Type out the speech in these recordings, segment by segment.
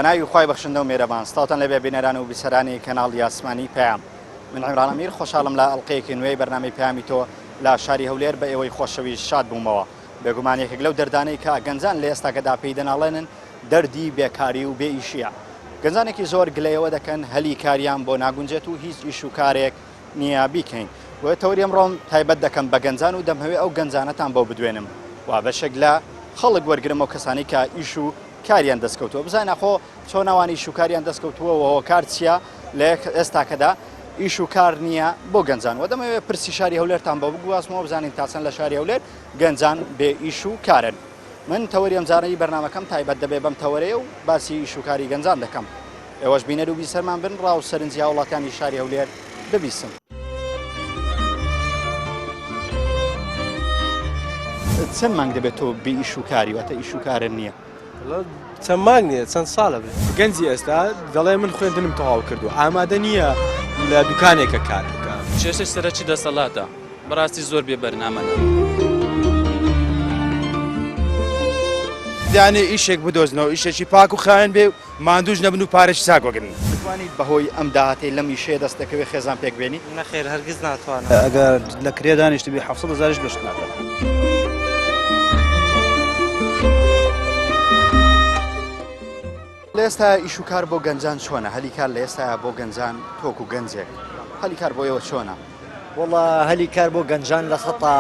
بە ناوی خوای بەخشندە و مێرەبان سڵاوتان لێبێ بینەران و بیسەرانی کەناڵی ئاسمانی پەیام من عیمران ئەمیر خۆشحاڵم لە ئەڵلقەیەکی نوێی بەرنامەی پەیامی تۆ لە شاری هەولێر بە ئێوەی خۆشەویست شاد بوومەوە بێگومان یەکێک لەو دەردانەی کە گەنجان لە ئێستاکەدا پێی دەناڵێنن دەردی بێکاری و بێ ئیشیە گەنجانێکی زۆر گلەیەوە دەکەن هەلی کاریان بۆ ناگونجێت و هیچ ئیش و کارێک نییە بیکەین بۆیە تەوەری ئەمڕۆم تایبەت دەکەم بە گەنجان و دەمهەوێ ئەو گەنجانەتان بۆ بدوێنم و بەشێک لە خەڵک وەرگرم ئەو کەسانی کە ئیش و کاریان دەستکەوتووە بزانین ئاخۆ چۆن ئەوان ئیش و کاریان دەستکەوتووە و هۆکار چییە لە ئێستاکەدا ئیش و کار نییە بۆ گەنجان و دەمەوێت پرسی شاری هەولێرتان بۆ بگوازمەوە بزانین تا چەند لە شاری هەولێر گەنجان بێ ئیش و کارن من تەوەری ئەمجارەی بەرنامەکەم تایبەت دەبێ بەم تەوەرەیە و باسی ئیش و کاری گەنجان دەکەم ئێوەش بینەر و بیسەرمان بن ڕا و سەرنجی هاوڵاتیانی شاری هەولێر ببیسن. چەند مانگ دەبێت تۆ بێ ئیش و کاری واتە ئیش و کارت نییە؟ چەند مانگ نییە چەند ساڵە بێت گەنجی ئێستا دەڵێ من خوێندنم تەواو کردو ئامادە نییە لە دوکانێکە کار بکە. کێشەی سەرەکی دەسەڵاتە بەڕاستی زۆر بێ بەرنامەن. دانێ ئیشێک بدۆزنەوە ئیشێکی پاک و خاوێن بێ و ماندووش نەبن و پارەشی چاک وەگرن. دەتوانیت بەهۆی ئەم داهاتەی لەم ئیشەیە دەست دەکەوێت خێزان پێک بێنی؟ نەخێر هەرگیز ناتوانم. ئەگەر لە کرێ دانیشتبی 700 هەزاریش بەشت ناکات. لە ئێستا ئیش و کار بۆ گەنجان چۆنە؟ هەلی کار لە ئێستایا بۆ گەنجان تۆکو گەنجێک هەلی کار بۆ ئێوە چۆنە؟ وەڵا هەلی کار بۆ گەنجان لە سەتا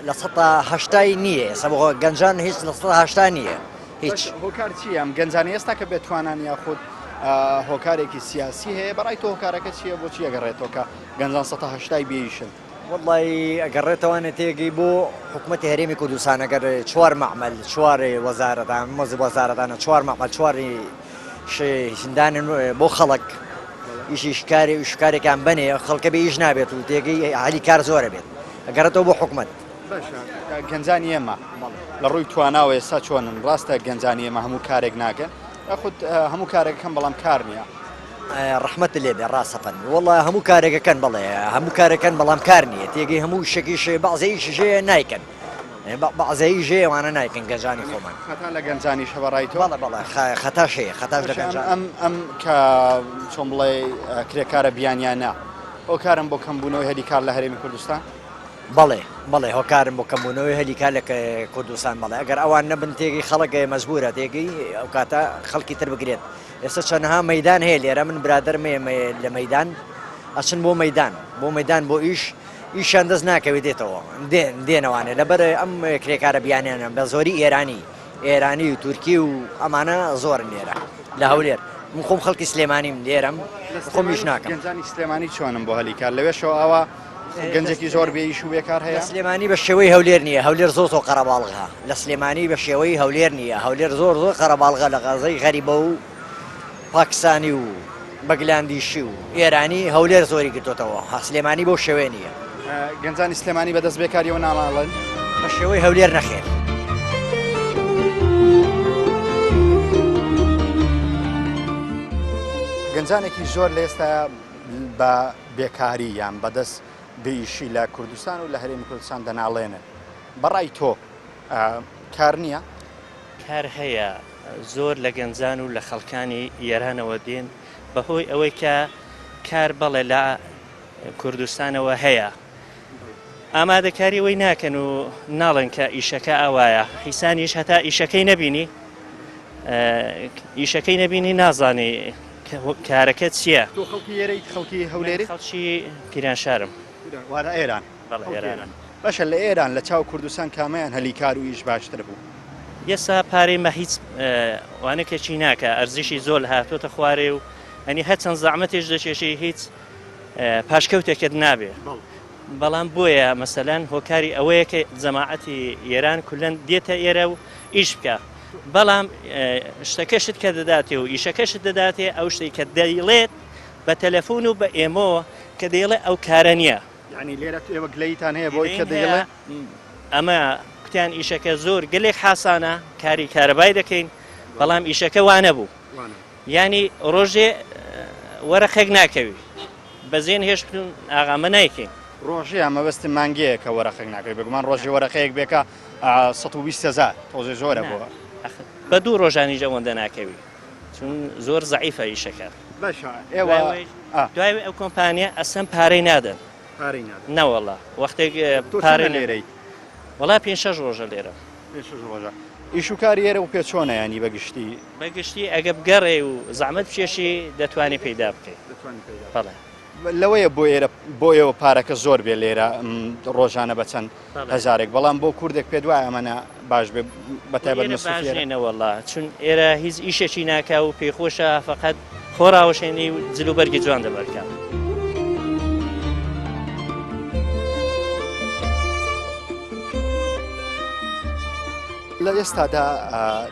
لە سەتا هەشتای نییە ئێستا بۆ گەنجان هیچ لە سەتا هەشتا نییە هیچ. هۆکار چییە ئەم گەنجانە ئێستا کە بێتوانان یاخود هۆکارێکی سیاسی هەیە بەڕای تۆ هۆکارەکە چییە بۆچی ئەگەڕێتەوە کە گەنجان سەتا هەشتای بێئیشن؟ وەڵی ئەگەڕێتەوانێ تێگەی بۆ حکوومەتی هەرێمی کوردستان ئەگەر چوار مەعمل چوار وەزارەتان مەز وەزارەتانە چوار مەعمل چواری شندانن بۆ خەڵک ئیشی شکاری و شکارێکان بنێ خەڵکە بێ ئیش نابێت و تێگەی هەلی کار زۆرە بێت ئەگەڕێتەوە بۆ حکوومەت. باشە گەنجانی ئێمە لە ڕووی تواناوە ئێستا چۆنن ڕاستە گەنجانی ئێمە هەموو کارێک ناکەن یاخود هەموو کارێکەکەن بەڵام کار نییە ڕەحمەت لێ بێ ڕاستە فەرمی وەڵا هەموو کارێکەکەن بەڵێ هەموو کارەکەن بەڵام کار نییە تێگەی هەموو شەکیش بەعزەیش ژێ نایکەن بەعزەی ژێ وانە نایکەن گەنجانی خۆمان خەتا لە گەنجانیش هەبە ڕای تۆ بەڵێ بەڵێ خەتاش هەیە خەتاش لە گەنجان ئەم ئەم کە چۆن بڵێ کرێکارە بیانیانە هۆکارن بۆ کەمبوونەوەی هەلی کار لە هەرێمی کوردستان بەڵێ بەڵێ هۆکارن بۆ کەمبوونەوەی هەلی کار لە کوردستان بەڵێ ئەگەر ئەوان نەبن تێگەی خەڵک مەجبورە تێگەی ئەو کاتە خەڵکی تر بگرێت ئێستا چەنەها مەدان هەیە لێرە من برادەرم هەیە لە مەدان ئەچن بۆ مەدان بۆ مەدان بۆ ئیش ئیشیان دەست ناکەوێت دێتەوە دێنەوانێ لەبەر ئەم کرێکارە بیانیانە بە زۆری ئێرانی ئێرانی و تورکی و ئەمانە زۆرن لێرە لە هەولێر من خۆم خەڵکی سلێمانیم لێرەم خۆمیش ناکەم گەنجانی سلێمانی چۆنم بۆ هەلی کار لەوێشەوە ئاوا گەنجێکی زۆر بێ ئیش و بێکار هەیە؟ لە سلێمانی بە شێوەی هەولێر نییە، هەولێر زۆر زۆر قەرەباڵغە، لە سلێمانی بە شێوەی هەولێر نییە، هەولێر زۆر زۆر قەرەباڵغە لە غەزەی غەریبە و پاکستانی و بەگلاندیشی و ئێرانی هەولێر زۆری گرتۆتەوە، سلێمانی بەو شێوەیە نییە. گەنجانی سلێمانی بەدەست بێکاریەوە ناڵاڵن؟ بە شێوەی هەولێر نەخێر. گەنجانێکی زۆر لە ئێستا بە بێکاری یان بەدەست بێئیشی لە کوردستان و لە هەرێمی کوردستان دەناڵێنن. بە ڕای تۆ کار نییە؟ کار هەیە، زۆر لە گەنجان و لە خەڵکانی ئێرانەوە دێن، بەهۆی ئەوەی کە کار بەڵێ لە کوردستانەوە هەیە، ئامادەکاری ئەوەی ناکەن و ناڵێن کە ئیشەکە ئاوایە، حیسانیش هەتا ئیشەکەی نەبینی ئیشەکەی نەبینی نازانی کارەکە چییە؟ تۆ خەڵکی ئێرەیت خەڵکی هەولێری؟ خەڵکی پیرانشارم. واتە ئێران؟ بەڵێ ئێرانم. باشە لە ئێران لە چاو کوردستان کامەیان هەلی کار و ئیش باشتر بوو؟ ئێستا پارەی مە هیچ وانەکەچی ناکە ئەرزشی زۆر هاتۆتە خوارێ و ئەنی هەرچەند زەحمەتێش دەکێشی هیچ پاشکەوتێکت نابێ بەڵام بۆیە مەسەلەن هۆکاری ئەوەیە کە جەماعەتی ئێران کولەن دێتە ئێرە و ئیش بکە بەڵام شتەکەشت کە دەداتێ و ئیشەکەشت دەداتێ ئەو شتێک کە دەیڵێت بە تەلەفۆن و بە ئێمۆ کە دەیڵێ ئەو کارە نییە. یعنی لێرە ئێوە گلەیتان هەیە بۆی کە دەیڵێ ئەمە کوتیان ئیشەکە زۆر گەلێک حاسانە کاری کارەبای دەکەین. بەڵام ئیشەکە وانەبوو یانی ڕۆژێ وەرەقێک ناکەوی بەزێن هێشتون ئاغا مە نایکەین. ڕۆژێ مەبەستم مانگەیە کە وەرەقێک ناکەوی بێگومان ڕۆژێ وەرەقەیەک بێکە 120 هەزار تۆزێ زۆرە بۆ. بە دوو ڕۆژانیش ئەوەندە ناکەوی چون زۆر زەعیفە ئیشەکە. باشە ئێوە دوای ئەو کۆمپانیا ئەسەن پارەی نادەن. پارەی نادەن. نەوەڵا وەختێک پارەی لێرەی. وەڵا پێ شەش ڕۆژە لێرە. پێ شەش ڕۆژە. ئیش و کاری ئێرە و پێ چۆنە ینی بە گشتی؟ بە گشتی ئەگە بگەڕێ و زەحمەت بکێشی دەتوانی پەیدا بکەی. دەتوانی پەیدا بەڵێ. لەوەیە بۆ ئێرە بۆ ئێوە پارەکە زۆر بێ لێرە ڕۆژانە بە چەند هەزارێک بەڵام بۆ کوردێک پێت وایە ئەمەە باش بێ بە تایبەت مەسروفی نەوەڵا چون ئێرە هیچ ئیشێکی ناکا و پێیخۆشە فقط خۆ ڕاوەشێنی و جل و بەرگی جوان دەبەرکە. لە ئێستادا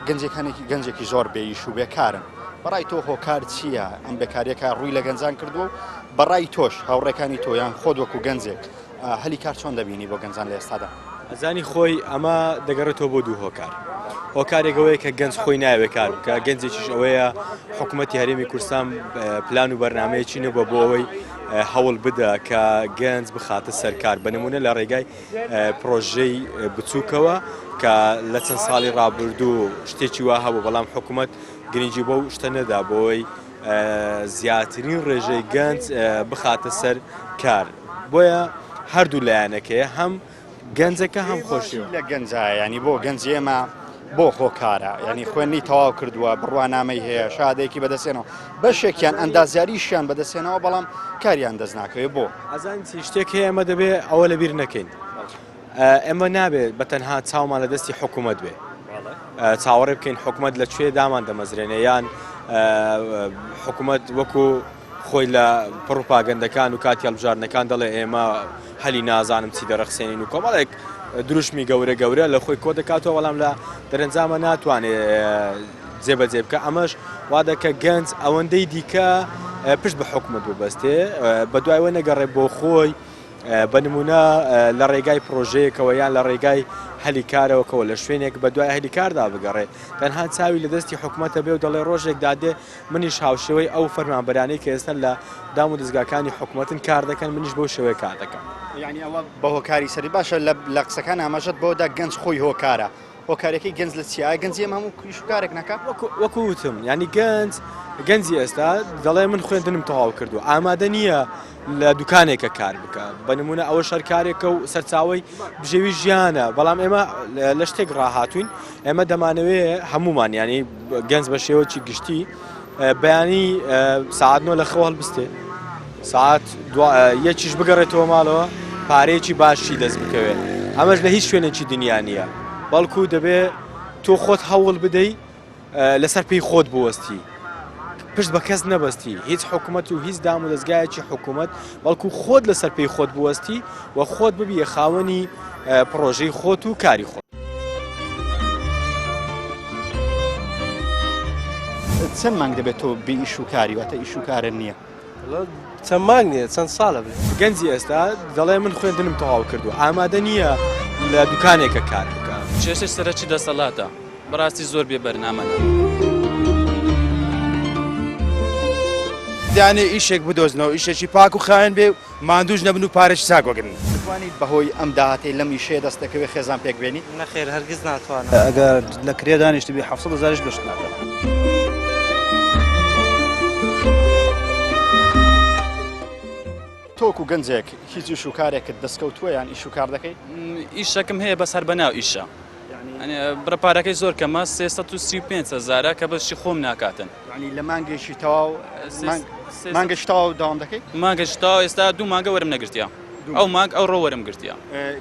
گەنجەکانێکی گەنجێکی زۆر بێ ئیش و بێکارن بەڕای تۆ هۆکار چییە ئەم بێکاریەکە ڕووی لە گەنجان کردووە و بەڕای تۆش هاوڕێکانی تۆ یان خۆت وەکو گەنجێک هەلی کار چۆن دەبینی بۆ گەنجان لە ئێستادا؟ ئەزانی خۆی ئەمە دەگەڕێتەوە بۆ دوو هۆکار. هۆکارێک ئەوەیە کە گەنج خۆی ناوێ کار بکە گەنجێکیش ئەوەیە حکوومەتی هەرێمی کوردستان پلان و بەرنمەیەکی نەبووە بۆ ئەوەی هەوڵ بدە کە گەنج بخاتە سەرکار بە نمونە لە ڕێگای پرۆژەی بچووکەوە کە لە چەند ساڵی ڕابردوو شتێکی وا هەبوو بەڵام حکوومەت گرنگی بەو شتە نەدا بۆی زیاترین ڕێژەی گەنج بخاتە سەر کار بۆیە هەردوو لایەنەکەیە هەم گەنجەکە هەم خۆشی لە گەنجە ینی بۆ گەنج ئێمە بۆ هۆکارە ینی خوێنی تەواو کردووە بڕوانامەی هەیە شادێکی بەدەستێنەوە بەشێکیان ئەندازیاریشیان بەدەستێنەوە بەڵام کاریان دەست ناکەوێت بۆ ئەزان چی شتێک هەیە ئەمە دەبێ ئەوە لەبیر نەکەین ئێمە نابێت بە تەنها چاومان لە دەستی حکوومەت بێ چاوەڕێ بکەین حکوومەت لە کوێ دامان دەمەزرێنێ یان حکوومەت وەکو خۆی لە پڕوپاگەندەکان و کاتی هەڵبژاردنەکان دەڵێ ئێمە هەلی نازانم چی دەڕەخسێنین و کۆمەڵێک دروشمی گەورە گەورە لە خۆی کۆ دەکاتەوە بەڵام لە دەرەنجامە ناتوانێت جێبەجێ بکە ئەمەش وا دەکە گەنج ئەوەندەی دیکە پشت بە حکومت ببەستێ بە دوایوە نەگەڕێ بۆ خۆی بە نمونە لە ڕێگای پرۆژەیەکەوە یان لە ڕێگای هەلی کارەوەکەوە لە شوێنێک بە دوای هەلی کاردا بگەڕێ تەنها چاوی لە دەستی حکومەتە بێ و دەڵێ ڕۆژێک دادێ منیش هاوشێوەی ئەو فەرمانبەرانەی کە ئێستا لە دام و دەزگاکانی حکومەتن کار دەکەن منیش بەو شێوەیە کار دەکەم. یانی ئەوە بە هۆکاری سەری باشە لە قسەکان ئاماژەت بەوەدا گەنج خۆی هۆکارە هۆکارەکەی گەنج لە چیە ئایا گەنجی ئێمە هەموو ئیش و کارێک ناکا؟ وەکو وتم یانی گەنج گەنجی ئێستا دەڵێ من خوێندنم تەواو کردو ئامادە نییە لە دوکانێکە کار بکە بە نمونە ئەوە شەرکارێکە و سەرچاوی بژێوی ژیانە بەڵام ئێمە لە شتێک ڕاهاتوین ئێمە دەمانەوێ هەمومان ینی گەنج بە شێوەکی گشتی بەیانی سعات نۆ لە خەو هەڵبستێ سعات یەکیش بگەڕێتەوە ماڵەوە پارەیەکی باشی دەست بکەوێت ئەمەش لە هیچ شوێنێکی دنیا نییە بەڵکو دەبێ تۆ خۆت هەوڵ بدەیت لەسەر پێی خۆت بوەستی پشت بە کەس نەبەستی هیچ حکوومەت و هیچ دام و دەستگایەکی حکوومەت بەڵکو خۆت لەسەر پێی خۆت بوەستی و خۆت ببیە خاوەنی پڕۆژەی خۆت و کاری خۆت. چەند مانگ دەبێت تۆ بێ ئیش و کاری واتە ئیش و کارت نییە؟ چەند مانگ نییە چەند ساڵە بێ. گەنجی ئێستا دەڵێ من خوێندنم تەواو کردووە ئامادە نییە لە دوکانێکە کار بکە. کێشەی سەرەکی دەسەڵاتە بەڕاستی زۆر بێ بەرنامەن. دانێ ئیشێک بدۆزنەوە ئیشێکی پاک و خاوێن بێ و ماندووش نەبن و پارەشی چاک وەگرن. دەتوانیت بەهۆی ئەم داهاتەی لەم ئیشەیە دەست دەکەوێت خێزان پێک بێنی؟ نەخێر هەرگیز ناتوانم. ئەگەر لە کرێ دانیشتبی 700 هەزاریش بەشت ناکات. تۆ وەکو گەنجێک هیچ ئیش و کارێکت دەستکەوتووە یان ئیش و کار دەکەی؟ ئیشەکم هەیە بەس هەر بەناو ئیشە بڕە پارەکەی زۆر کەمە 335 هەزارە کە بەشی خۆم ناکاتن. یعنی لە مانگێکی تەواو مانگێکی تەواو داوام دەکەی؟ مانگێکی تەواو ئێستا دوو مانگە وەرم نەگرتیە ئەو مانگ ئەو ڕۆ وەرم گرتیە.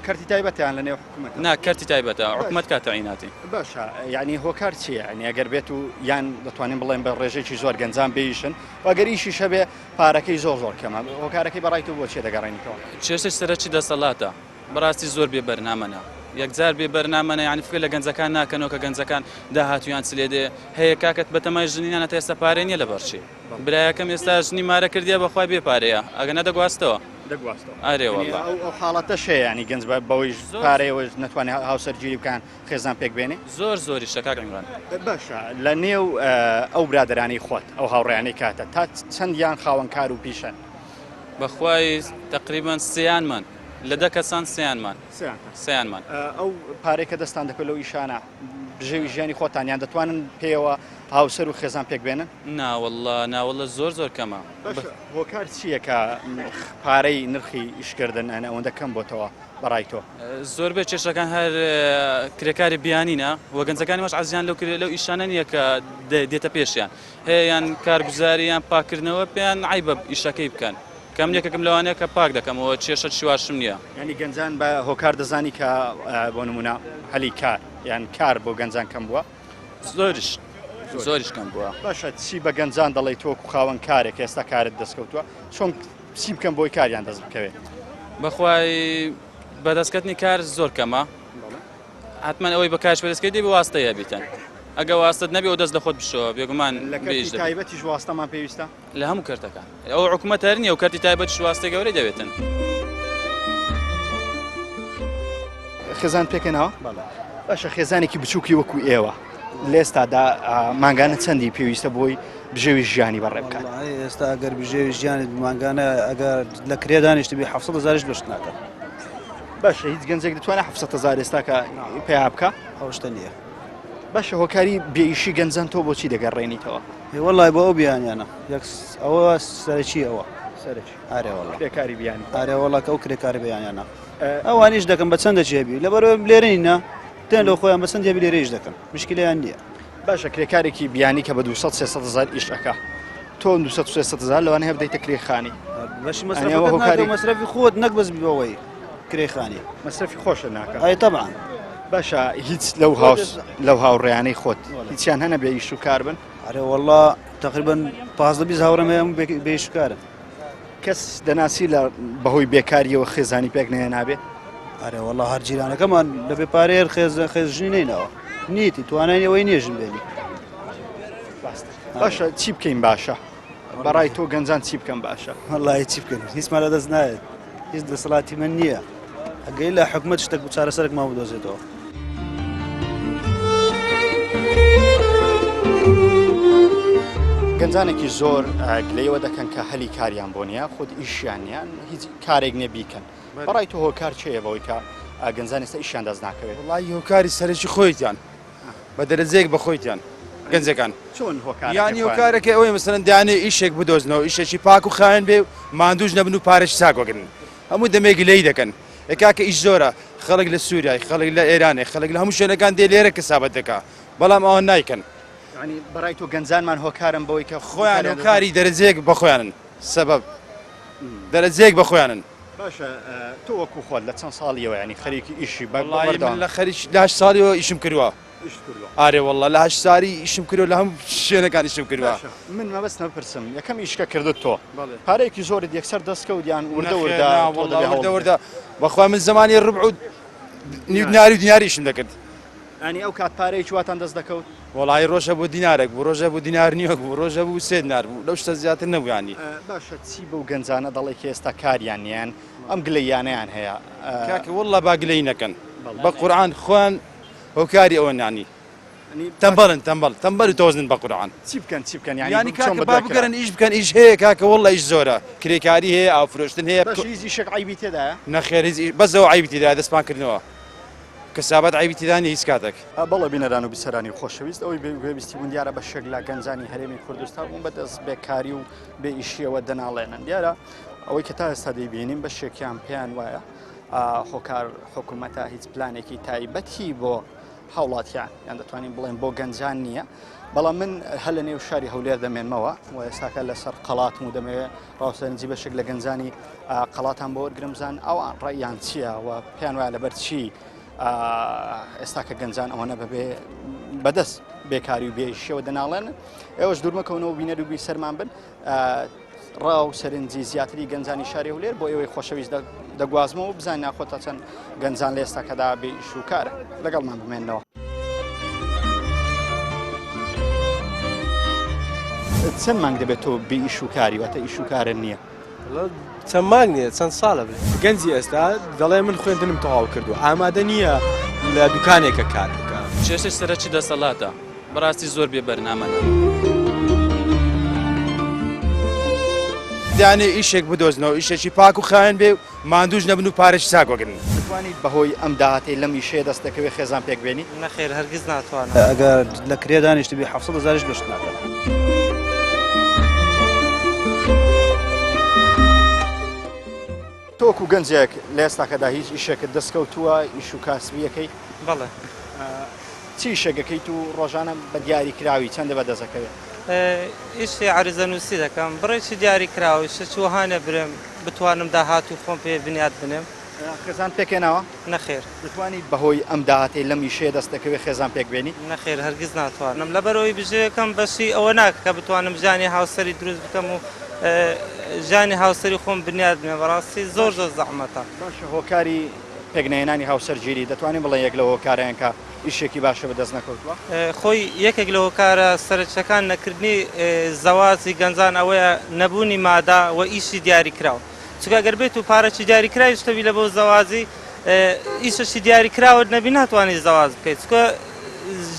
کەرتی تایبەتیان لە نێو حکوومەت؟ نا کەرتی تایبەتە حکوومەت کات تەعیناتی. باشە یعنی هۆکار چییە؟ یعنی ئەگەر بێت و یان دەتوانین بڵێن بە ڕێژەیەکی زۆر گەنجان بێیشن و ئەگەر ئیشیش هەبێ پارەکەی زۆر زۆر کەمە هۆکارەکەی بەڕای تۆ بۆ چیە دەگەڕێنیتەوە؟ کێشەی سەرەکی دەسەڵاتە بەڕاستی زۆر بێ بەرنامەنە یەکجار بێ بەرنامەنە یانی فکر لە گەنجەکان ناکەنەوە کە گەنجەکان داهاتویان چ لێ دێ هەیە کاکە بەتەمای ژنی نانە تا ئێستا پارەی نییە لەبەرچی برایەکەم ئێستا ژنی مارە کردیە بەخوای بێ پارەیە ئەگەر نەدەگواستەوە. دەگواستەوە. ئەرێ وەڵا. ئەو ئەو حاڵەتەش هەیە یانی گەنج بە بەوەی پارەیەوە نەتوانێت هاوسەرگیری بکان خێزان پێک بێنێ؟ زۆر زۆریشە کاک عیمران. باشە لە نێو ئەو برادەرانەی خۆت ئەو هاوڕێیانەی کاتە تا چەندیان خاوەن کار و پیشەن؟ بەخوای تەقریبەن سێیانمان لە دە کەسان سێیانمان سێیانمان. ئەو پارەی کە دەستان دەکەوێت لەو ئیشانە بژێوی ژیانی خۆتان یان دەتوانن پێیەوە هاوسەر و خێزان پێک بێنن؟ ناوەڵا ناوەڵە زۆر زۆر کەمە. باشە هۆکار چییە کە پارەی نرخی ئیشکردن ئەوەندە کەم بۆتەوە بەڕای تۆ؟ زۆربەی کێشەکان هەر کرێکاری بیانینە و گەنجەکانی ماش عەزیان لەو لەو ئیشانە نییە کە دێتە پێشیان هەیە یان کارگوزاری یان پاکردنەوە پێیان عیبە ئیشەکەی بکەن کەم یەکێکم لەوانەیە کە پاک دەکەمەوە کێشە شواشم نییە. یانی گەنجان بە هۆکار دەزانی کە بۆ نمونە هەلی کار یان کار بۆ گەنجان کەم بووە؟ زۆریش زۆریش کەم بووە. باشە چی بە گەنجان دەڵێی تۆ وەکو خاوەن کارێک ئێستا کارت دەستکەوتووە چۆن چی بکەن بۆی کاریان دەست بکەوێت؟ بەخوای بەدەستکەتنی کار زۆر کەمە حتمما ئەوەی بە کاش بەدەستکەی دەبی واستەیە بیتن ئەگە واستت نەبی و دەست لە خۆت بشەوە بێگومان لە کەرتی تایبەتیش واستەمان پێویستە لە هەموو کەرتەکان ئەو حکوومەت هەر نییە و کەرتی تایبەتیش واستەی گەورەی دەوێتن. خێزان پێکەنەوە باشە خێزانێکی بچووکی وەکو ئێوە لێستادا مانگانە چەندی پێویستە بۆی بژێوی ژیانی بەڕێ بکات ئێستا ئەگەر بژێوی ژیانت مانگانە ئەگەر لە کرێ دانیشتبی 700 هزاریش بەشت ناکات باشە هیچ گەنجێک دەتوانێت 700 هزار ئێستا کە پیا بکە ئەو شتە نییە باشە هۆکاری بێئیشی گەنجان تۆ بۆچی دەگەڕێنیتەوە؟ وەڵای بۆ ئەو بیانیانە یەک ئەوە سەرەکی ئەوە سەرەکی ئارێ وەڵا کرێکاری بیانی ئارێ وەڵا کە ئەو کرێکاری بیانیانە ئەوانیش دەکەن بە چەندە جێبی لەبەر لێرە نینە تێن لەو خۆیان بە چەند جێبی لێرەیش دەکەن مشکلیان نییە باشە کرێکارێکی بیانی کە بە 200 300 هزار ئیش ئەکا تۆ 200 300 هزار لەوانەیە بدەیتە کرێ خانی بەشی مەسرەفەکەت مەسرەفی خۆت نەک بەس بەوەی کرێ خانی مەسرەفی خۆشە ناکە ئەی تەبعا باشە هیچ لەو هاوس لەو هاوڕێیانەی خۆت هیچیان هەنە بێ ئیش و کار بن ئەرێ والله تقریبا 15 20 هاوڕێم هەیە هەموو بێ ئیش و کارن کەس دەناسی لە بەهۆی بێکاریەوە خێزانی پێک نەهێنابێ؟ ئەرێ والله هەر جیرانەکەمان لە بێ پارەیە خێز خێزژنی نەیناوە نیەتی توانای ئەوەی نییە ژن بێنی باشە چی بکەین باشە بەڕای تۆ گەنجان چی بکەن باشە وەڵی چی بکەن هیچمان لە دەست نایەت هیچ دەسەڵاتی من نییە ئەگەی لە حکومت شتێک بۆ چارەسەرێکمان بدۆزێتەوە. گەنجانێکی زۆر گلەیەوە دەکەن کە هەلی کاریان بۆ نییە خود ئیشیان نییە هیچ کارێک نییە بیکەن بەڕای تۆ هۆکار چێە بەوەی کە گەنجان ئێستا ئیشیان دەست ناکەوێت وڵی هۆکاری سەرەکی خۆیتیان بە دەرەجەیەک بە خۆیتیان گەنجەکان چۆن هۆکار یانی هۆکارەکە ئەوەی مەسەلەن دانێ ئیشێک بدۆزنەوە ئیشێکی پاک و خاوێن بێ و ماندووش نەبن و پارەش چاک وەگرن هەموو دەمێک گلەیی دەکەن ئێ کاکە ئیش زۆرە خەڵک لە سووریای خەڵک لە ئێرانێ خەڵک لە هەموو شوێنەکان دێ لێرە کەسابەت دەکا بەڵام ئەوان نایکەن یعنی بەڕای تۆ گەنجانمان هۆکارن بەوەی کە خۆیان هۆکاری دەرەجەیەک بە خۆیانن سەبەب دەرەجەیەک بە خۆیانن باشە تۆ وەکو خۆت لە چەند ساڵیەوە ینی خەریکی ئیشی بە وەڵی من لە خەریک لە هەشت ساڵیەوە ئیشم کردووە ئارێ والله لە هەشت ساڵی ئیشم کردووە لە هەموو شوێنەکان ئیشم کردووە من مەبەستمە بپرسم یەکەم ئیشکە کردت تۆ پارەیەکی زۆرت یەکسەر دەستکەوت یان وردە وردە وردە وردە بەخوا من زمانی ڕبع و نیو دیناری و دیناری ئیشم دەکرد ینی ئەو کات پارەیەکی واتان دەست دەکەوت؟ وەڵایی ڕۆژ هەبوو دینارێک بوو ڕۆژ هەبوو دینار نیوەک بوو ڕۆژ هەبوو سێ دینار بوو لەو شتە زیاتر نەبوو یانی. باشە چی بەو گەنجانە دەڵێی کە ئێستا کاریان نییە یان ئەم گلەییانەیان هەیە؟ کاکە وەڵا با گلەیی نەکەن بە قورعان خۆیان هۆکاری ئەوەن یانی تەمبەڵن تەمبەڵ تەمبەل و تۆزن بە قورعان. چی بکەن چی بکەن یانی یانی کاکە با بگەرن ئیش بکەن ئیش هەیە کاکە وەڵا ئیش زۆرە کرێکاری هەیە ئاوفرۆشتن هەیە. باشە هیچ ئیشێک عەیبی تێدایە؟ نەخێر هیچ بەس ئەوە عەیبی تێدایە دەستپانکردنەوە. کەسابەت عەیبی تێدا نیە هیچ کاتێک. بەڵێ بینەران و بیسەرانی خۆشەویست ئەوەی بێ گوێبیستی بوون دیارە بەشێک لە گەنجانی هەرێمی کوردستان بوون بەدەست بێکاری و بێ ئیشیەوە دەناڵێنن دیارە ئەوەی کە تا ئێستا دەیبینین بەشێکیان پێیان وایە هۆکار حکوومەتە هیچ پلانێکی تایبەتی بۆ هاوڵاتیان یان دەتوانین بڵێن بۆ گەنجان نییە بەڵام من هەر لە نێو شاری هەولێر دەمێنمەوە و ئێستاکە لەسەر قەڵاتم و دەمەوێت ڕاوسەرنجی بەشێک لە گەنجانی قەڵاتان بۆ وەرگرم بزان ئەوان ڕێیان چییە و پێیان وایە لەبەر چی ئێستا کە گەنجان ئەوەنە بەبێ بەدەست بێکاری و بێشەوە دەناڵێن ئێوەش دوورمەکەونەوە بینەر و بیسەرمان بن ڕا و سەرنجی زیاتری گەنجانی شاری هەولێر بۆ ئێوەی خۆشەویست دەگوازمەوە بزانین ناخۆ تا چەند گەنجان لە ئێستاکەدا بێ ئیش و کارە لەگەڵمان بمێنەوە. چەند مانگ دەبێت تۆ بێ ئیش و کاری واتە ئیش و کارە نییە؟ چەند مانگ نییە چەند ساڵە بێ. گەنجی ئێستا دەڵێ من خوێندنم تەواو کردووە ئامادە نییە لە دوکانێکە کار بکا. کێشەی سەرەکی دەسەڵاتە بەڕاستی زۆر بێ بەرنامەن. دانێ ئیشێک بدۆزنەوە ئیشێکی پاک و خاوێن بێ و ماندووش نەبن و پارەشی چاک وەگرن. دەتوانیت بەهۆی ئەم داهاتەی لەم ئیشەیە دەست دەکەوێت خێزان پێک بێنی؟ نەخێر هەرگیز ناتوانم. ئەگەر لە کرێ دانیشتبی 700 هەزاریش بەشت ناکەن. تۆ وەکو گەنجێک لە ئێستاکەدا هیچ ئیشێکت دەست کەوتووە ئیش و کاسبیەکەی؟ بەڵێ. چی ئیشێک ئەکەیت و ڕۆژانە بە دیاری کراوی چەندە بە دەست ئەکەوێ؟ ئیشی عەریزە نووسی دەکەم بڕێکی دیاری کراوە ئیشێکی وەها نیە برێم بتوانم داهاتووی خۆم پێ بنیات بنێم. خێزان پێکهێناوە؟ نەخێر. دەتوانیت بەهۆی ئەم داهاتەی لەم ئیشەیە دەست دەکەوێت خێزان پێک بێنی؟ نەخێر هەرگیز ناتوانم لەبەرئەوەی بژێویەکەم بەشی ئەوە ناکە کە بتوانم ژیانی هاوسەری دروست بکەم و ژیانی هاوسەری خۆم بنیات بنێم بەڕاستی زۆر زۆر زەحمەتە. باشە هۆکاری پێکنەهێنانی هاوسەرگیری دەتوانین بڵێین یەک لە هۆکارەیان کە ئیشێکی باشە بەدەست نەکەوتووە؟ خۆی یەکێک لە هۆکارە سەرەکیەکان نەکردنی زەواجی گەنجان ئەوەیە نەبوونی مادە و ئیشی دیاریکراو چونکە گەر بێت و پارەکی دیاریکراویش تەبی لە بۆ زەواجی ئیشەکی دیاریکراوت نەبی ناتوانانی زەواج بکەیت چونکە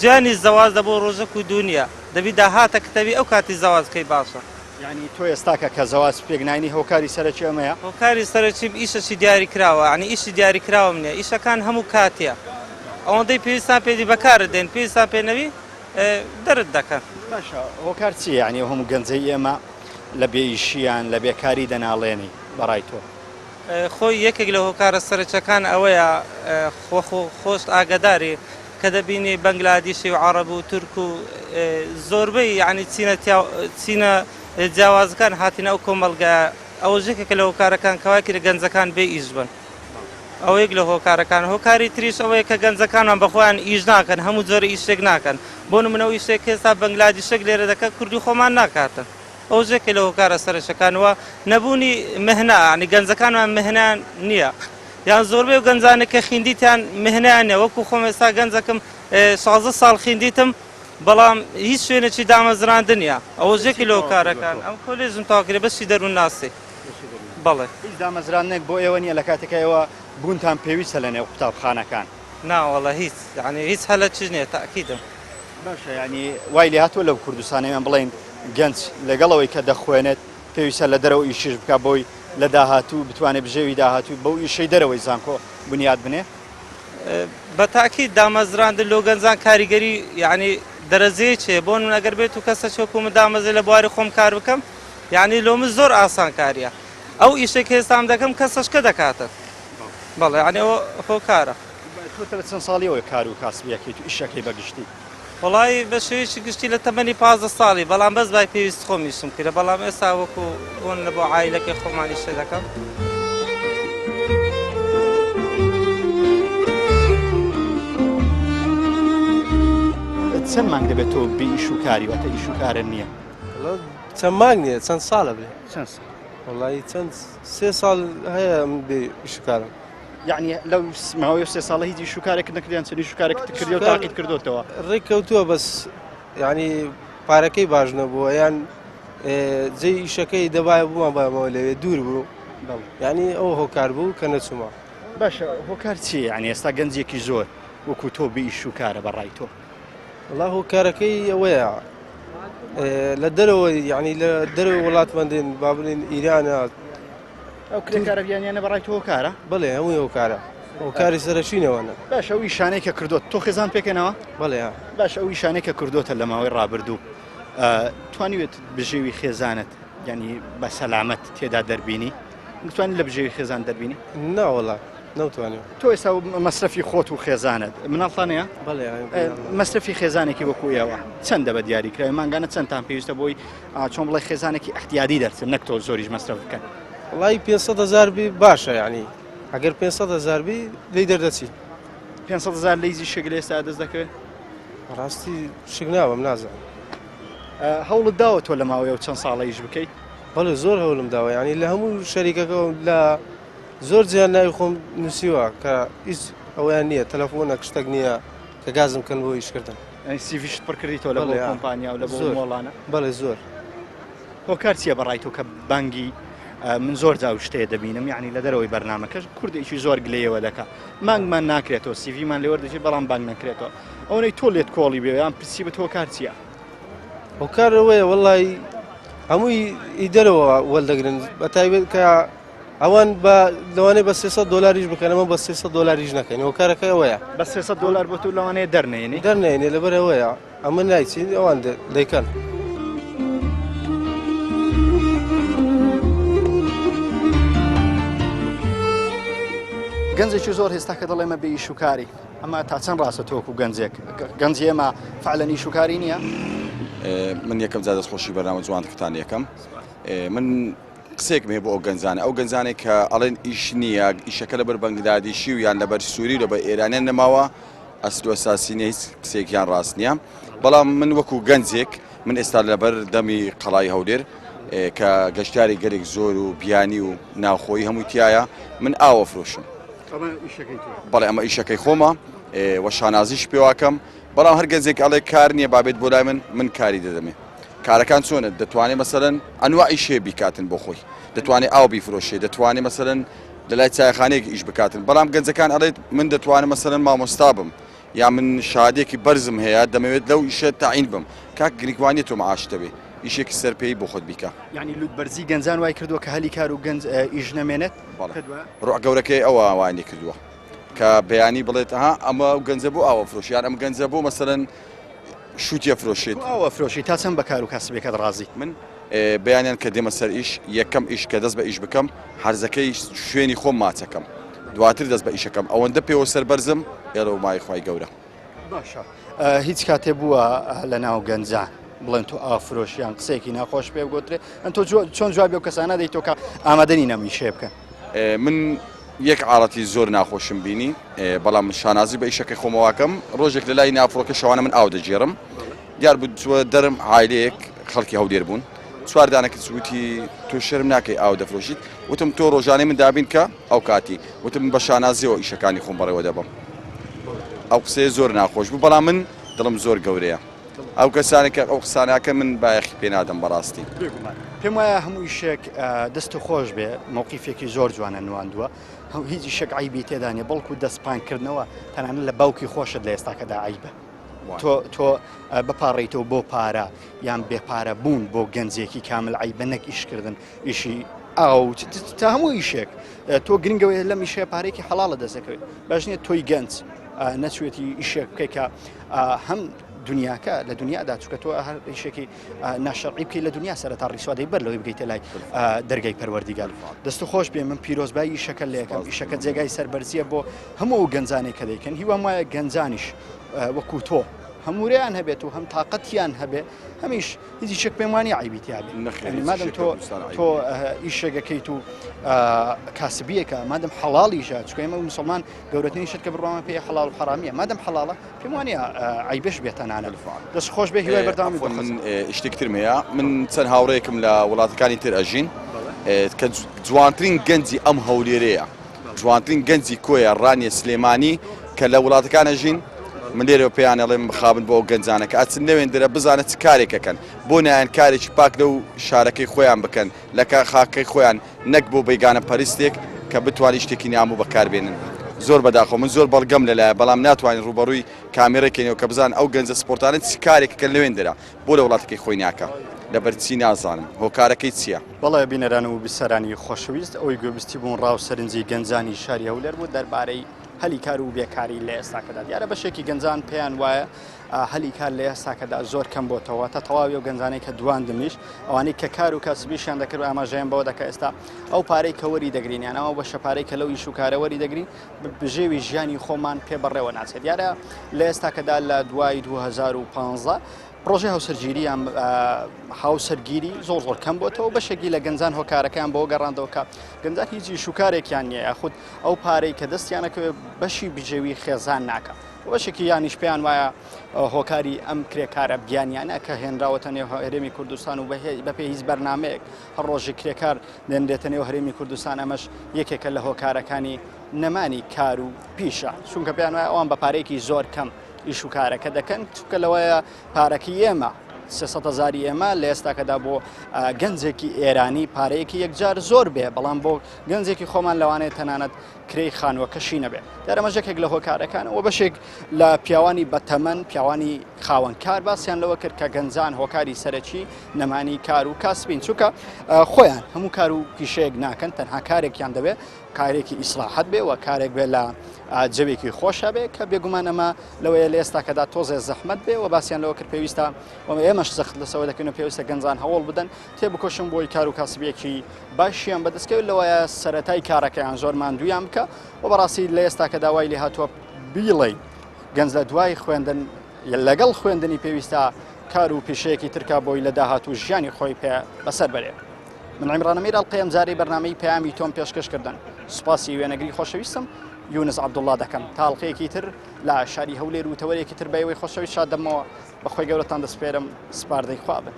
ژیانی زەواج دە بۆ ڕۆژەک و دوو نییە دەبی داهاتە کتەبی ئەو کاتی زەواج بکەی باشە. یانی تۆ ئێستاکە کە زەواج پێک ناینی هۆکاری سەرەکی ئەمەیە؟ هۆکاری سەرەکیم ئیشەکی دیاری کراوە یانی ئیشی دیاری کراوم نیە ئیشەکان هەموو کاتیە ئەوەندەی پێویستان پێدی بەکارت دێن پێویستان پێ نەبی دەرت دەکەن. باشە هۆکار چیە یانی ئەو هەموو گەنجەی ئێمە لە بێ ئیشیان لە بێکاری دەناڵێنی بەڕای تۆ؟ خۆی یەکێک لە هۆکارە سەرەکیەکان ئەوەیە خۆ خۆشت ئاگاداری کە دەبینی بەنگلادیشی و عەڕەب و تورک و زۆربەی یانی چینە چینە جیاوازەکان هاتینە ئەو کۆمەڵگایە ئەوەش یەکێکە لە هۆکارەکان کە وای کرد گەنجەکان بێ ئیش بن ئەوە یەک لە هۆکارەکان هۆکاری تریش ئەوەیە کە گەنجەکانمان بە خۆیان ئیش ناکەن هەموو جۆرە ئیشێک ناکەن بۆ نمونە ئەو ئیشێک کە ئێستا بەنگلادیشێک لێرە دەکات کوردی خۆمان ناکاتن ئەوەش یەکێ لە هۆکارە سەرەکیەکان و نەبوونی مهنە یانی گەنجەکانمان مهنەیان نییە یان زۆربەی ئەو گەنجانە کە خیندیتیان مهنەیان نیە وەکو خۆم ئێستا گەنجەکم 16 ساڵ خیندیتم بەڵام هیچ شوێنێکی دامەزراندن نیە ئەوەش یەکێ لە هۆکارەکان ئەم کۆلێژم تەواو کرد بەشی دەروونناسی بەڵێ. هیچ دامەزراندنێک بۆ ئێوە نیە لە کاتێکا ئێوە بوونتان پێویستە لە نێو قوتابخانەکان؟ نا وەڵا هیچ یانی هیچ هەلەکیش نیە تەئکیدم. باشە یانی وای لێهاتووە لەو کوردستانەی ئێمە بڵێین گەنج لەگەڵ ئەوەی کە دەخوێنێت پێویستە لە دەرەوە ئیشیش بکات بۆی لە داهاتوو بتوانێت بژێوی داهاتووی بەو ئیشەی دەرەوەی زانکۆ بنیات بنێ؟ بە تاکید دامەزراندن لۆ گەنجان کاریگەری یعنی دەرەجەیەکی هەیە بۆ من ئەگەر بێت و کەسە چۆکو من دامەزرێ لە بواری خۆم کار بکەم یعنی لۆ من زۆر ئاسانکاریە ئەو ئیشێک کە ئێستام دەکەم کەسەشکە دەکاتن بەڵێ یعنی ئەوە هۆکارە. تۆ لە چەند ساڵیەوە کار و کاسبیەکەیت و ئیشەکەی بە گشتی؟ وەڵایی بە شێوەیەکی گشتی لە تەمەنی 15 ساڵی بەڵام بەس بای پێویست خۆم ئیشم کردە بەڵام ئێستا وەکو بۆن لە بۆ عایلەکەی خۆمان ئیشە دەکەم. چەند مانگ دەبێت تۆ بێ ئیش و کاری واتە ئیش و کارە نییە؟ چەند مانگ نییە چەند ساڵە بێ چەند ساڵ؟ وەڵایی چەند سێ ساڵ هەیە من بێ ئیش و کارم. یعنی لەو ماوەی سێ ساڵە هیچ ئیش و کارێکت نەکرد یان چەند ئیش و کارێکت کردی و تاقیت کردۆتەوە؟ ڕێک کەوتووە بەس یعنی پارەکەی باش نەبووە یان جێی ئیشەکەی دەبایە بوومان بامەوە لەوێ دوور بوو یعنی ئەو هۆکار بوو کە نەچوومە. باشە هۆکار چییە یعنی ئێستا گەنجێکی زۆر وەکو تۆ بێ ئیش و کارە بە ڕای تۆ؟ وەڵا هۆکارەکەی ئەوەیە لە دەرەوە یعنی لە دەرەوەی وڵاتمان دێن با بڵێن ئیرانە ئەو کرێکارە بیانیانە بەڕای تۆ هۆکارە؟ بەڵێ هەمووی هۆکارە هۆکاری سەرەکی نەوەنە. باشە ئەو ئیشانەی کە کردوت تۆ خێزان پێکەنەوە؟ بەڵێ ها. باشە ئەو ئیشانەی کە کردوتە لە ماوەی ڕابردوو توانیوێت بژێوی خێزانت یعنی بە سەلامەت تێدا دەربینی؟ توانی لە بژێوی خێزان دەربینی؟ ناوەڵا نەوتوانێت. تۆ ئێستا مەسرەفی خۆت و خێزانت مناڵتان هەیە؟ بەڵێ مەسرەفی خێزانێکی وەکو ئێوە چەندە بە دیاری کراوی مانگانە چەندتان پێویستە بۆی چۆن بڵێ خێزانێکی احتیادی دەرچن نەک تۆ زۆریش مەسرەف بکەن وڵی 500 هزار بی باشە یعنی ئەگەر 500 هزار بی لی دەردەچی 500 هزار لەیزی شک لە ئێستا دەست دەکەوێت ڕاستی شک ناوم نازانم هەوڵت داوە تۆ لە ماوەی ئەو چەند ساڵە ئیش بکەیت بەڵێ زۆر هەوڵم داوە یعنی لە هەموو شەریکەکە لە زۆر جیان ناوی خۆم نووسیوە کە هیچ ئەویان نییە تەلەفۆنە شتێک نییە کە گازم کەن بۆ ئیشکردن یانی سیڤیشت پڕ کردیتەوە لە بۆ کۆمپانیا و لە بۆ مۆڵانە؟ بەڵێ زۆر. هۆکار چییە بەڕای تۆ کە بانگی من زۆر جا شتێ دەبینم یعنی لە دەرەوەی بەرنمەکەش کوردێکی زۆر گلەیەوە دەکا مانگمان ناکرێتەوە سیڤیمان لێوەردەچێت بەڵام بانگ نەکرێتەوە ئەوەی تۆ لێت کۆڵی بێ یان پرسی بە هۆکار چییە؟ هۆکار ئەوەیە وەڵی هەمووی ئی دەرەوە وەلدەگرن بە تایبەت کە ئەوان بە لەوانەیە بە 300 دلاریش بکەن ئەمە بە 300 دلاریش نەکەین هۆکارەکە ئەوەیە بە 300 دلار بۆ تۆ لەوانەیە دەرنێنی دەرنێنێ لەبەر ئەوەیە ئەمە نایچین ئەوان دەیکەن. گەنجێکی زۆر هێستا کە دەڵێمە بێ ئیش و کاری ئەمە تا چەند ڕاستە تۆکو گەنجێک گەنجی ئێمە فعلەن ئیش و کاری نییە؟ من یەکەم جار دەستخۆشی بەرنامە جوانتان یەکەم من قسێکم هەیە بۆ ئەو گەنجانە ئەو گەنجانێک کە ئەڵێن ئیش نییە ئیشەکە لەبەر بەنگلادیشی و یان لەبەر سووری و لەبەر ئێرانیان نەماوە ئەسل و ئەساسی نیە هیچ قسەیەکیان ڕاست نییە بەڵام من وەکو گەنجێک من ئێستا لەبەر دەمی قەڵای هەولێر کە گەشتاری گەلێک زۆر و بیانی و ناوخۆی هەمووی تایە من ئاوە فرۆشم بەڵێ ئەمە ئیشەکەی خۆمە وە شانازیش پێواکەم بەڵام هەر گەنجێک ئەڵێ کار نییە بابێت بۆ لای من من کاری دەدەمێ کارەکان چۆنە دەتوانێت مەسەرەن ئەنوا ئیشێ بیکاتن بۆ خۆی دەتوانێت ئاو بیفرۆشێ دەتوانێت مەسەرەن لە لای چایخانەیەک ئیش بکاتن بەڵام گەنجەکان ئەڵێت من دەتوانم مەسەرەن مامۆستا بم یا من شادێکی بەرزم هەیە دەمەوێت لەو ئیشە تاعین بم کاک گرنگوانیە تۆ معاش دەبێ ئیشێکی سەرپێی بۆ خۆت بیکە. یانی لوت بەرزی گەنجان وای کردووە کە هەلی کار و گەنج ئیش نەمێنێت؟ بەڵێ ڕۆح گەورەکەی ئەوە وای لێ کردووە کە بەیانی بڵێت ها ئەمە ئەو گەنجە بۆ ئاوە فرۆشی یان ئەم گەنجە بۆ مەسەلەن شووتیە فرۆشێت. تۆ ئاوە فرۆشی تا چەند بە کار و کاسبیەکەت ڕازیت؟ من بەیانیان کە دێمە سەر ئیش یەکەم ئیش کە دەست بە ئیش بکەم حەرزەکەی شوێنی خۆم ماچەکەم دواتر دەست بە ئیشەکەم ئەوەندە پێوە سەربەرزم ئێرە و مای خوای گەورە. باشە هیچ کاتێ بووە لە ناو گەنجان بڵێن تۆ ئافرۆشیان قسەیەکی ناخۆش پێ بگوترێ ئەن تۆ چۆن جوابی ئەو کەسانە دەی تۆ کە ئامادە نین ئەم ئیشەیە بکەن؟ من یەک عاڵەتی زۆر ناخۆشم بینی بەڵام شانازی بە ئیشەکەی خۆمەواکەم ڕۆژێک لە لای نافڕۆکە شەوانە من ئاو دەگێڕم دیار بوو چوە دەرم عایلەیەک خەڵکی هەولێر بوون چوار دانە کچ وتی تۆ شەرم ناکەی ئاو دەفرۆشیت وتم تۆ ڕۆژانەی من دابین کە ئەو کاتی وتم بە شانازیەوە ئیشەکانی خۆم بەڕێوە دەبەم ئەو قسەیە زۆر ناخۆش بوو بەڵام من دڵم زۆر گەورەیە ئەو کەسانە کە ئەو قساناکە من بایەخی پێنادەم بەڕاستی بێگومان پێم وایە هەموو ئیشێک دەست و خۆش بێ مەوقیفێکی زۆر جوانە نواندووە هیچ ئیشێک عیبی تێدا نیە بەڵکو دەستپانکردنەوە تەنانەت لە باوکی خۆشت لە ئێستاکەدا عیبە تۆ تۆ بپاڕیتەوە بۆ پارە یان بێپارە بوون بۆ گەنجێکی کامل عیبە نەک ئیشکردن ئیشی ئاو تا هەموو ئیشێک تۆ گرنگەوەی لەم ئیشەیە پارێکی حەڵاڵە دەستەکەوێت باش نییە تۆی گەنج نەچوێتی ئیشێک بکەیت کە هەم دنیاکە لە دنیادا چکە تۆ هەر ئیشێکی ناشەرعی بکەیت لە دنیا سەرەتا ڕیسوا دەی بەر لەوەی بگەیتە لای دەرگای پەروەردیگار دەست و خۆش بێ من پیرۆزبایی ئیشەکە لە یەکەم ئیشەکە جێگای سەربەرزیە بۆ هەموو ئەو گەنجانێک کە دەیکەن هیوام وایە گەنجانیش وەکو تۆ هەمووریان هەبێت و هەم تااقەتیان هەبێ هەمیش هیچ ئیشێک پێم وانی عیبی تیاابێ مادەم تۆ تۆ ئیشێکەکەیت و کاسبیەکە مادەم حەڵاڵیشە چکە ئێمە مسلمان گەورەترین شت کە بڕوامان پێی حەڵاڵ و حەرامیە مادەم حەڵاڵە پێم وانە عیبش بێت تەنانەت دەست خۆش بێ هیوای بەردەوامی بۆ من شتێکی ترم هەیە من چەند هاوڕێیەکم لە وڵاتەکانی تر ئەژین کە جوانترین گەنجی ئەم هەولێرەیە جوانترین گەنجی کۆیە ڕانیە سلێمانی کە لە وڵاتەکان ئەژین من لێرەوە پێیان ئەڵێم مخابن بۆ ئەو گەنجانە کە ئەچن لەوێندرە بزانە چ کارێک ئەکەن بۆ نایەن کارێکی پاک لەو شارەکەی خۆیان بکەن لە خاکەکەی خۆیان نەک بۆ بێگانە پەرستێک کە بتوانێت شتێکی نامۆ بەکار بێنن زۆر بەداخەوە من زۆر بەڵگەم لەلایە بەڵام ناتوانین ڕووبەڕووی کامێرە کەینەوە کە بزانن ئەو گەنجە سپۆرتانە چ کارێک ئەکەن لەوێندرا بۆ لە وڵاتەکەی خۆی ناکا لەبەر چی نازانم هۆکارەکەی چییە؟ بەڵێ بینەران و بیسەرانی خۆشەویست ئەوەی گوێبیستی بوون ڕاو سەرنجی گەنجانی شاری هەولێر بوو دەربارەی هەلی کار و بێکاری لە ئێستاکەدا دیارە بەشێکی گەنجان پێیان وایە هەلی کار لە ئێستاکەدا زۆر کەم بۆتەوە تا تەواوی ئەو گەنجانەی کە دواندمیش ئەوانەی کە کار و کاسبیشیان دەکرد ئاماژەیان بەوە دەکە ئێستا ئەو پارەی کە وەری دەگرین یان ئەو بەشە پارەی کە لەو ئیش و کارە وەری دەگرین بژێوی ژیانی خۆمان پێ بەڕێوە ناچێت دیارە لە ئێستاکەدا لە دوای 2015 پرۆژەی هاوسەرگیری یان هاوسەرگیری زۆر زۆر کەم بۆتەوە بەشێکی لە گەنجان هۆکارەکەیان بۆ گەڕاندەوە کە گەنجان هیچ ئیش و کارێکیان نییە یاخود ئەو پارەی کە دەستیانەکەوێت بەشی بژێوی خێزان ناکە بەشێکی یانیش پێیان وایە هۆکاری ئەم کرێکارە بیانیانە کە هێنراوەتە نێو هەرێمی کوردستان و بەپێ هیچ بەرنمەیەک هەر ڕۆژی کرێکار دێنرێتە نێو هەرێمی کوردستان ئەمەش یەکێکە لە هۆکارەکانی نەمانی کار و پیشە چونکە پێیان وایە ئەوان بە پارەیەکی زۆر کەم ئیش و کارەکە دەکەن چونکە لەوەیە پارەکەی ئێمە. 300 هەزاری ئێمە لە ئێستاکەدا بۆ گەنجێکی ئێرانی پارەیەکی یەکجار زۆر بێ بەڵام بۆ گەنجێکی خۆمان لەوانەیە تەنانەت کرێی خانووەکەشی نەبێ دیارە ئەمەش یەکێک لە هۆکارەکانە و بەشێک لە پیاوانی بەتەمەن پیاوانی خاوەن کار باسیان لەوە کرد کە گەنجان هۆکاری سەرەکی نەمانی کار و کاسبین چونکە خۆیان هەموو کار و پیشەیەک ناکەن تەنها کارێکیان دەوێت کارێکی ئیسراحەت بێ و کارێک بێ لە جەوێکی خۆشە بێ کە بێگومان ئەمە لەوەیە لە ئێستاکەدا تۆزێ زەحمەت بێ و باسییان لەوە کرد پێویستە و ئێمەش زەخت لەسەوە دەکەن و پێویستە گەنجان هەوڵ بدەن تێبکۆشن بۆی کار و کاسبیەکی باشیان بەدەستکەوت لەوەیە سەرەتای کارەکەیان زۆر ماندوویان بکە و بەڕاستی لە ئێستاکە داوای لێ هاتووە بیڵێ گەنج لە دوای خوێندن لەگەڵ خوێندنی پێویستە کار و پیشەیەکی ترکا بۆی لە داهاتوو ژیانی خۆی پێ بەسەر بەرێ. من عیمران ئەمیر ئەڵقەی ئەمجارەی بەرنامەی پەیامی تۆم پێشکەش کردن سوپاسی وێنەگری خۆشەویستم یونس عەبدوڵڵا دەکەم تا ئەڵقەیەکی تر لە شاری هەولێر و تەوەرێکی تر بە ئێوەی خۆشەویست شاد دەبمەوە بەخۆی گەورەتان دەسپێرم سپاردەی خوا بن.